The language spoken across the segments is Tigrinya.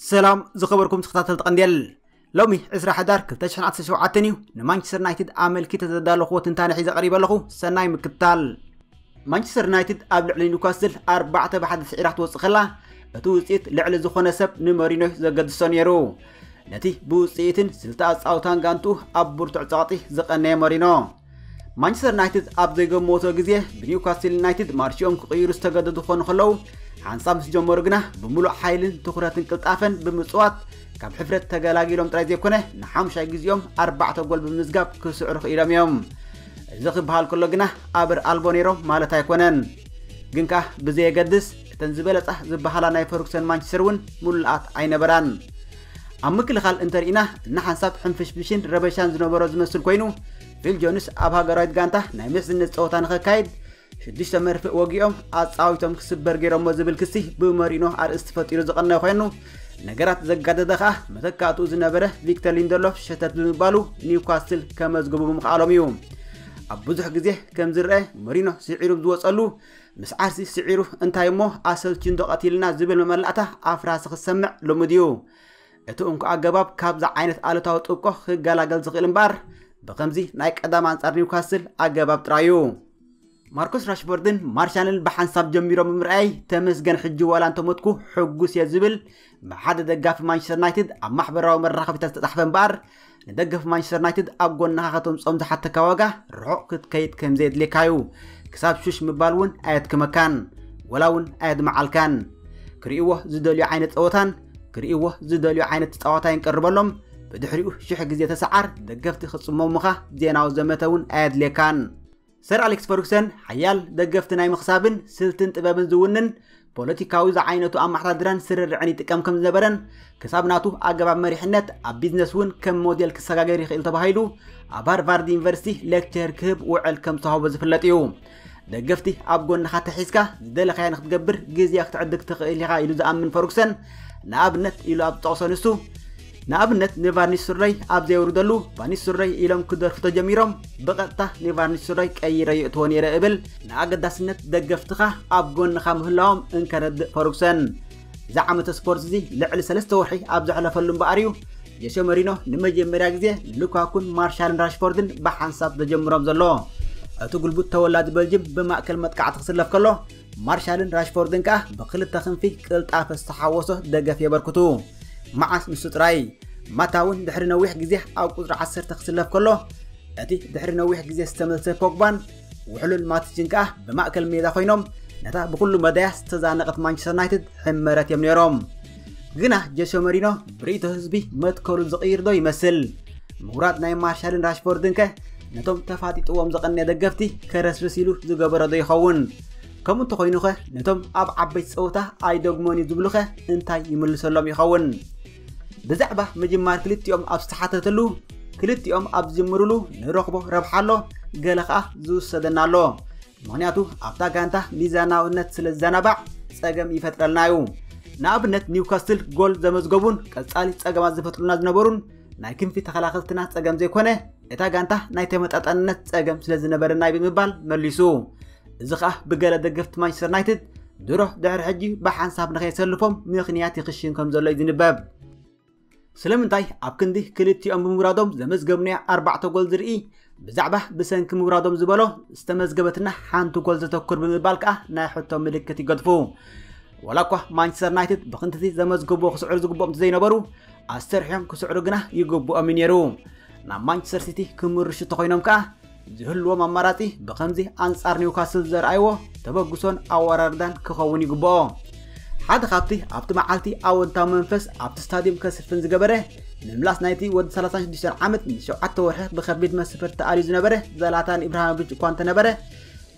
ሰላም ዝኸበርኩም ተኸታተልቲ ቀንዴል፣ ሎሚ ዕስራ ሕዳር ክልተ ሽሕን ዓሰርተ ሸውዓተን እዩ። ንማንቸስተር ዩናይትድ ኣመልኪተ ዘዳለኹዎ ትንታነ ሒዘ ቀሪበ ኣለኹ። ሰናይ ምክትታል። ማንቸስተር ዩናይትድ ኣብ ልዕሊ ኒውካስል ኣርባዕተ ብሓደ ስዒራ ክትወፅእ ከላ፣ እቲ ውፅኢት ልዕሊ ዝኾነ ሰብ ንመሪኖ ዘገድሶ ነይሩ። ነቲ ብውፅኢትን ስልቲ ኣፃውታን ጋንቱ ኣብ ብርቱዕ ፀቕጢ ዝቐነየ መሪኖ፣ ማንቸስተር ዩናይትድ ኣብ ዘይገመቶ ግዜ ብኒውካስል ዩናይትድ ማርሽኦም ክቕይሩ ዝተገደዱ ክኾኑ ከለዉ፣ ሓንሳብ ምስ ጀመሩ ግና ብምሉእ ሓይልን ትኹረትን ቅልጣፈን ብምፅዋት ካብ ሕፍረት ተገላጊሎም ጥራይ ዘይኮነ ንሓሙሻይ ግዜኦም ኣርባዕተ ጎል ብምዝጋብ ክስዕሩ ክኢሎም እዮም። እዚ ክበሃል ከሎ ግና ኣበር ኣልቦ ነይሮም ማለት ኣይኮነን። ግን ከኣ ብዘየገድስ እተን ዝበለጻ ዝበሃላ ናይ ፈርጉሰን ማንቸስተር እውን ምሉኣት ኣይነበራን። ኣብ ምክልኻል እንተርኢና፣ እናሓንሳብ ሕንፍሽፍሽን ረበሻን ዝነበሮ ዝመስል ኮይኑ፣ ፊል ጆንስ ኣብ ሃገራዊት ጋንታ ናይ ምሕዝነት ጸወታ ንኸካይድ ሽዱሽተ መርፍእ ወጊኦም ኣጻዊቶም ክስበር ገይሮሞ ዝብል ክሲ ብመሪኖ ኣርእስቲ ፈጢሩ ዝቐነየ ኮይኑ፣ ነገራት ዘጋደደ ከኣ መተካእትኡ ዝነበረ ቪክተር ሊንደሎፍ ሸተት ብምባሉ ኒውካስል ከመዝግቡ ብምኽኣሎም እዩ። ኣብ ብዙሕ ግዜ ከም ዝረአ፣ መሪኖ ስዒሩ ዝወጸሉ፣ ምስ ዓርሲ ስዒሩ እንታይ እሞ ኣሰልቺ እንዶ ቀቲልና ዝብል መመላእታ ኣፍራሲ ክሰምዕ ልሙድ እዩ። እቲ እንኮ ኣገባብ ካብዚ ዓይነት ኣሉታዊ ጥብቆ ክገላገል ዝኽእል እምበኣር፣ ብኸምዚ ናይ ቀዳም ኣንጻር ኒውካስል ኣገባብ ጥራይ እዩ። ማርኮስ ራሽፎርድን ማርሻልን ብሓንሳብ ጀሚሮም ብምርኣይ፣ ተመስገን፣ ሕጂ ዋላ እንተሞትኩ ሕጉስ እየ ዝብል ብሓደ ደጋፊ ማንቸስተር ዩናይትድ ኣብ ማሕበራዊ መራኸቢታት ዝተጻሕፈ እምበኣር፣ ንደገፍ ማንቸስተር ዩናይትድ ኣብ ጎንኻ ከተምጽኦም ዝሓተካ ዋጋ ርሑቕ ክትከይድ ከም ዘየድልየካ እዩ። ክሳብ ሹሽ ምባል እውን ኣየድክመካን፣ ወላ እውን ኣየድምዓልካን። ክርእይዎ ዝደልዩ ዓይነት ጸወታን ክርእይዎ ዝደልዩ ዓይነት ተጻዋታይን ቀርበሎም። ብድሕሪኡ ሽሕ ግዜ ተሰዓር፣ ደገፍቲ ክጽመሙኻ ዜናዊ ዘመተ እውን ኣየድልየካን። ሰር ኣሌክስ ፈርጉሰን ሓያል ደገፍቲ ናይ ምኽሳብን ስልትን ጥበብን ዝውንን ፖለቲካዊ ዝዓይነቱ ኣመሓዳድራን ስርርዕን ይጥቀም ከም ዝነበረን፣ ክሳብ ናቱ ኣገባብ መሪሕነት ኣብ ቢዝነስ እውን ከም ሞዴል ክሰጋገር ይኽእል ተባሂሉ ኣብ ሃርቫርድ ዩኒቨርሲቲ ሌክቸር ክህብ ውዕል ከም ዝተዋህቦ ዝፍለጥ እዩ። ደገፍቲ ኣብ ጎንኻ ተሒዝካ ዝደለኻዮ ንክትገብር ግዜ ክትዕድግ ትኽእል ኢኻ ኢሉ ዝኣምን ፈርጉሰን፣ ንኣብነት ኢሉ ኣብ ዝጠቕሶ ንሱ፣ ንኣብነት ንቫን ኒስተልሮይ ኣብ ዘየውርደሉ ቫን ኒስተልሮይ ኢሎም ክደርፉ ተጀሚሮም፣ ብቐጥታ ንቫን ኒስተልሮይ ቀይረ የእትዎ ነይረ እብል። ንኣገዳስነት ደገፍትኻ ኣብ ጎንኻ ምህላዎም እንከረድእ ፈርጉሰን፣ እዚ ዓመተ ስፖርት እዚ ልዕሊ ሰለስተ ወርሒ ኣብ ዘሕለፈሉ እምበኣር እዩ ጆሴ መሪኖ ንመጀመርያ ግዜ ንሉካኩን ማርሻልን ራሽፎርድን ብሓንሳብ ዘጀምሮም ዘሎ። እቲ ጉልቡት ተወላዲ በልጅም ብማእከል መጥቃዕቲ ክስለፍ ከሎ፣ ማርሻልን ራሽፎርድን ከኣ ብክልተ ክንፊ ቅልጣፈ ዝተሓወሶ ደገፍ የበርክቱ። መዓስ ንሱ ጥራይ፣ ማታ እውን ድሕሪ ነዊሕ ግዜ ኣብ ቁጽሪ ዓሰርተ ክስለፍ ከሎ፣ እቲ ድሕሪ ነዊሕ ግዜ ዝተመልሰ ፖግባን ውሕሉል ማቲችን ከኣ ብማእከል ሜዳ ኮይኖም ነታ ብኹሉ መዳያ ዝተዛነቐት ማንቸስተር ዩናይትድ ሕመረት እዮም ነይሮም። ግና ጆሴ መሪኖ ብርእይቶ ህዝቢ መትከሉ ዝቕይር ዶ ይመስል? ምውራድ ናይ ማርሻልን ራሽፎርድን ከ ነቶም ተፋጢጥዎም ዝቐነ ደገፍቲ ከረስርስ ኢሉ ዝገበሮ ዶ ይኸውን? ከምኡ እንተኾይኑ ኸ ነቶም ኣብ ዓበይቲ ጸወታ ኣይደግሞን እዩ ዝብሉ ኸ እንታይ ይምልሰሎም ይኸውን? ብዛዕባ ምጅማር ክልቲኦም ኣብ ዝተሓተተሉ፣ ክልቲኦም ኣብ ዝጅምርሉ ንረኽቦ ረብሓ ኣሎ፣ ገለ ኸኣ ዝውሰደና ኣሎ። ምኽንያቱ ኣብታ ጋንታ ሚዛናውነት ስለ ዝዘናባዕ ጸገም ይፈጥረልና እዩ። ንኣብነት ኒውካስትል ጎል ዘመዝገቡን ቀጻሊ ጸገማት ዝፈጥሩልና ዝነበሩን ናይ ክንፊ ተኸላኸልትና ጸገም ዘይኮነ፣ እታ ጋንታ ናይ ተመጣጣንነት ጸገም ስለ ዝነበረና እዩ ብምባል መሊሱ። እዚ ኸኣ ብገለ ደገፍቲ ማንቸስተር ዩናይትድ ድሮ ድሕሪ ሕጂ ብሓንሳብ ንኸየሰልፎም ምኽንያት ይኽሽን ከም ዘሎ እዩ ዝንበብ። ስለምንታይ ኣብ ክንዲ ክልቲኦም ብምውራዶም ዘመዝገብናዮ ኣርባዕተ ጎል ዝርኢ፣ ብዛዕባ ብሰንኪ ምውራዶም ዝበሎ ዝተመዝገበትና ሓንቲ ጎል ዘተኩር ብምባል ከኣ ናይ ሕቶ ምልክት ይገድፉ። ዋላ እኳ ማንቸስተር ዩናይትድ ብክንድቲ ዘመዝገብዎ ክስዕሩ ዝግብኦም እንተዘይነበሩ፣ ኣስተርሕዮም ክስዕሩ ግና ይግብኦም እዩ ነይሩ። ናብ ማንቸስተር ሲቲ ክምርሹ እንተኾይኖም ከኣ ዝህልዎም ኣማራጺ ብኸምዚ ኣንጻር ኒውካስል ዘርኣይዎ ተበግሶን ኣወራርዳን ክኸውን ይግብኦ። ሓደ ካብቲ ኣብቲ መዓልቲ ኣወንታዊ መንፈስ ኣብቲ ስታድዮም ከስፍን ዝገበረ፣ ምምላስ ናይቲ ወዲ ሰላሳን ሽዱሽተን ዓመት ንሸውዓተ ወርሒ ብኸቢድ መስፈርቲ ተኣልዩ ዝነበረ ዘላታን ኢብራሂሞቪች እኳ እንተነበረ፣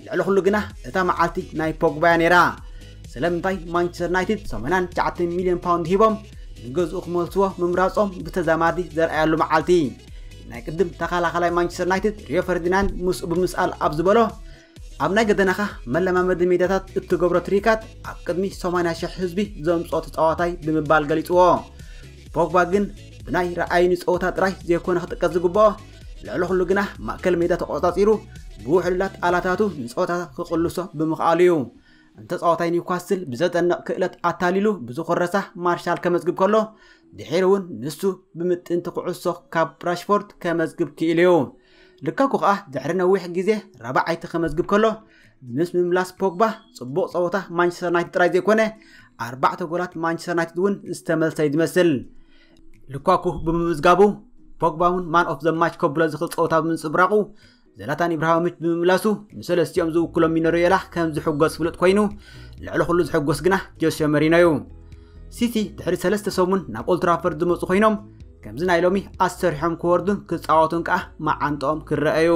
ልዕሊ ኩሉ ግና እታ መዓልቲ ናይ ፖግባ እያ ነይራ። ስለምንታይ ማንቸስተር ዩናይትድ ሰማንያን ትሽዓተን ሚልዮን ፓውንድ ሂቦም ንገዝኡ ክመልስዎ ምምራጾም ብተዛማዲ ዘርኣየሉ መዓልቲ። ናይ ቅድም ተኸላኻላይ ማንቸስተር ዩናይትድ ሪዮ ፈርዲናንድ ምስኡ ብምስኣል ኣብ ዝበሎ፣ ኣብ ናይ ገደናኻ መለማመዲ ሜዳታት እትገብሮ ትሪካት ኣብ ቅድሚ ሰማንያ ሽሕ ህዝቢ ዘምጽኦ ተጻዋታይ ብምባል ገሊጽዎ። ፖግባ ግን ብናይ ረኣይኒ ጸወታ ጥራይ ዘይኮነ ክጥቀስ ዝግብኦ፣ ልዕሊ ኩሉ ግና ማእከል ሜዳ ተቖጻጺሩ ብውሕሉላት ኣላታቱ ንጸወታ ክቕልሶ ብምኽኣሉ እዩ። ንተጻዋታይ ኒውካስል ብዘደንቕ ክእለት ኣታሊሉ ብዝኾረሳ ማርሻል ከመዝግብ ከሎ፣ ድሒሩ እውን ንሱ ብምጥንቲ ኩዕሶ ካብ ራሽፎርድ ከመዝግብ ክኢሉ እዩ። ሉካኩ ከኣ ድሕሪ ነዊሕ ግዜ ራብዓይቲ ከመዝግብ ከሎ፣ ምስ ምምላስ ፖግባ ጽቡቕ ጸወታ ማንቸስተር ዩናይትድ ጥራይ ዘይኮነ፣ ኣርባዕተ ጎላት ማንቸስተር ዩናይትድ እውን ዝተመልሰ እዩ ዝመስል። ሉካኩ ብምምዝጋቡ፣ ፖግባ እውን ማን ኦፍ ዘ ማች ከብሎ ዝኽእል ጸወታ ብምንጽብራቑ፣ ዘላታን ኢብራሂሞቪች ብምምላሱ፣ ንሰለስቲኦም ዝውክሎም ሚኖሪዮላ ከም ዝሕጎስ ፍሉጥ ኮይኑ፣ ልዕሊ ኩሉ ዝሕጎስ ግና ጆሴ መሪኖ እዩ። ሲቲ ድሕሪ ሰለስተ ሰሙን ናብ ኦልትራፎርድ ዝመጹ ኮይኖም፣ ከምዚ ናይ ሎሚ ኣሰርሖም ክወርዱን ክጻወቱን ከኣ መዓንጥኦም ክረኣዩ።